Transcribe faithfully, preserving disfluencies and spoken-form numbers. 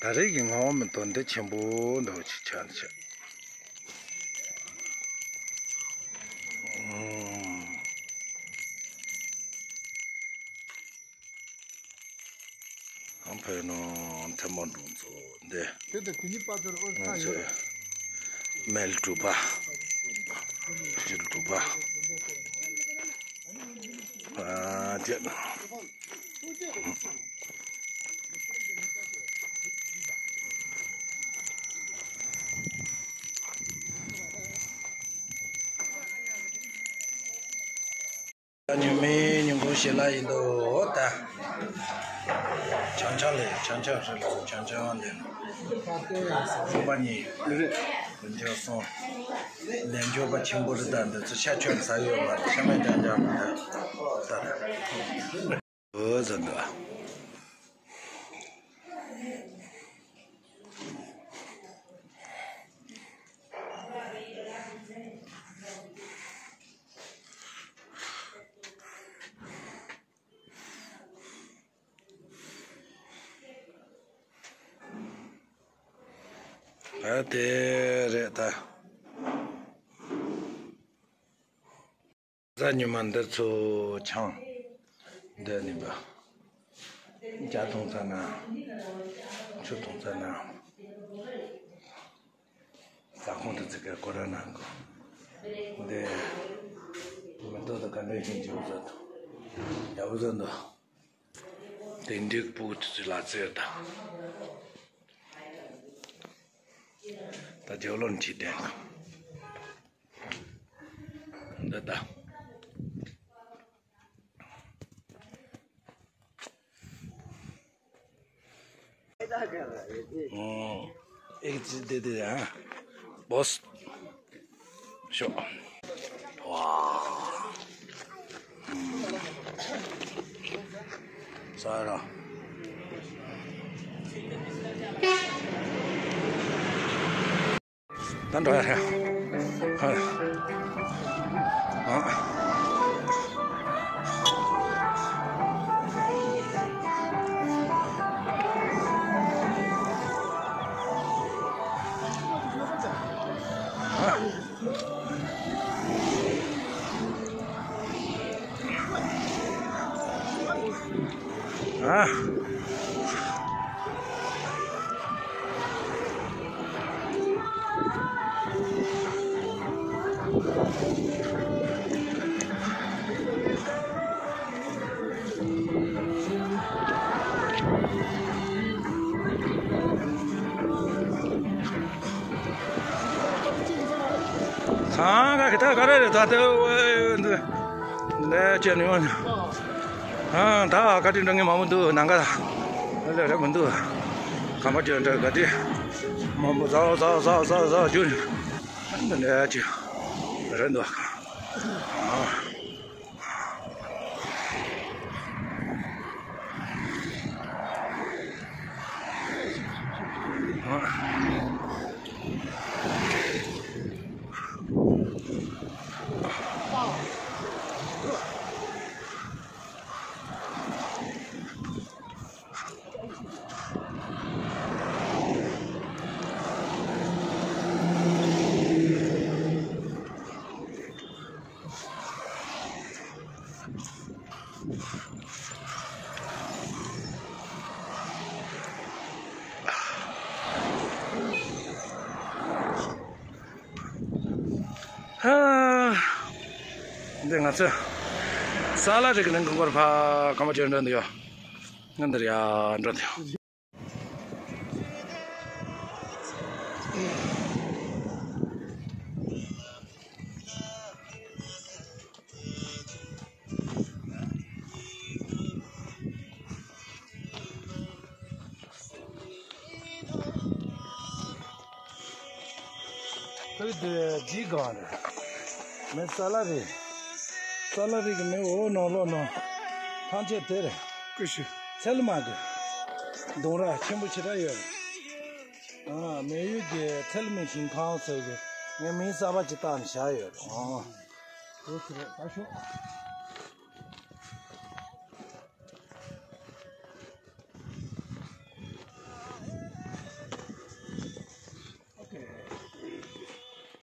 ད་རེས་ཀྱི་ངོ་བོ་མི་དོན་འདི་ཆེན་པོ་འདྲ་བོ་ཅིག་ཆགས་ཆགས། ཨང་། ཕ་ནོ་ཐེ་མོ་འབྲུ་མཚོ་འདི། དེ་དང་དེ་གཉིས་པ་ཚོར་ཨོ་ང་ཚོའི་སྨན་སྒྲུབ་པ། སྤྱིར་སྒྲུབ་པ། ཨ་དེ། ཉི་མའི་ཉིན་གུང་ཞལ་ལག་ཡིན་དོ་ད། ཆང་ཆང་ལས་ཆང་ཆང་རེད་ལ་ཆང་ཆང་ལས། གསུམ་པ་གཉིས། བདུན་ཅུ་གསུམ། ལས་འབྱོར་པ་ཆེན་པོ་རེད་ད། འདི་ཚོ་ཤ་མཆོད་ཟ་ཡོད་མ་རེད། ཤ་མེད་ཅང་ཅང་མ་རེད་ད། ཨོ་ཟེར་འདུག་ཨ་དེ་རེད་ད། གཟའ་ཉི་མ་འདིར་ཚོ་ཆང་འདི་ནི་པ། ཇ་འཐུང་ཚར་ན། ཆུ་འཐུང་ཚར་ན། ཟ་ཁང་དུ་ཚིག་གི་སྐོར་ར་ནང་གི། འདི་མི་ཏོག་ཏུ་ག་འདྲ་ཞིག་འཇིབ་བཟོ་དང་། ཡག་པོ་བཟོ་འདུག་དེ་འདྲའི་ཕྲུ་གུ་དེ་ཚོའི་ལག་རྩལ་དང་། ད་རྒྱབ་ལོགས་ནས་བྲིས་བསྟན་དང་། འདི་ལྟ། ཨེ་ཙི་དེ་དེ་ཡ། བོས། ཤོག་ཝ། ས་ར། ད་འགྲོ་ཡ་རེད། ཧ། ཨ། ཨ། ཨ། ཚང་ག་གི་ད་ག་རེ་རེད་ད་ལྟ་འདི་ལས་བྱས་ནས་ཡོང་། ཨང་ད་བཀའ་དྲིན་འདྲ་ངས་མང་པོ་འདུག་ནང་ག་ལ་ལས་རེད་མི་འདུག་གམ་པ་ཅོ་འདྲ་བཀའ་དྲིན་མང་པོ་ཟ་ཟ་ཟ་ཟ་ཟ་རྒྱུ་འདི་ལས་ཅི་རེད་འདུག་ཨང་། ཧ། འདི་ང་ཚོ་ས་ལ་རི་གི་ནང་གི་སྐོར་ཕ་གང་མ་བྱས་འགྲོ་འདི་ཡོད། ང་འདིར་ཡ་འགྲོ་འདི་ཡོད། ཁོས་དེ་ཇི་གང་རེད། མི་ས་ལ་རེད། ས་ལ་རེད་གི་མི་འོ་ནོ་ལོ་ནོ། ཐང་ཆད་དེ་རེད། ཀུ་ཤུ། ཚལ་མ་གི། གདུང་ར་ཆེན་པོ་ཆེ་དྲག་ཡོད་རེད། ཨ། མི་ཡུལ་གྱི་ཚལ་མའི་ཞིང་ཁང་ཟེར་གི། ངས་མིང་གསར་པ་ཅིག་བཏགས་ནས་བཞག་ཡོད་རེད། ཨ། འོ་དེ་རེད། ད་ཤོག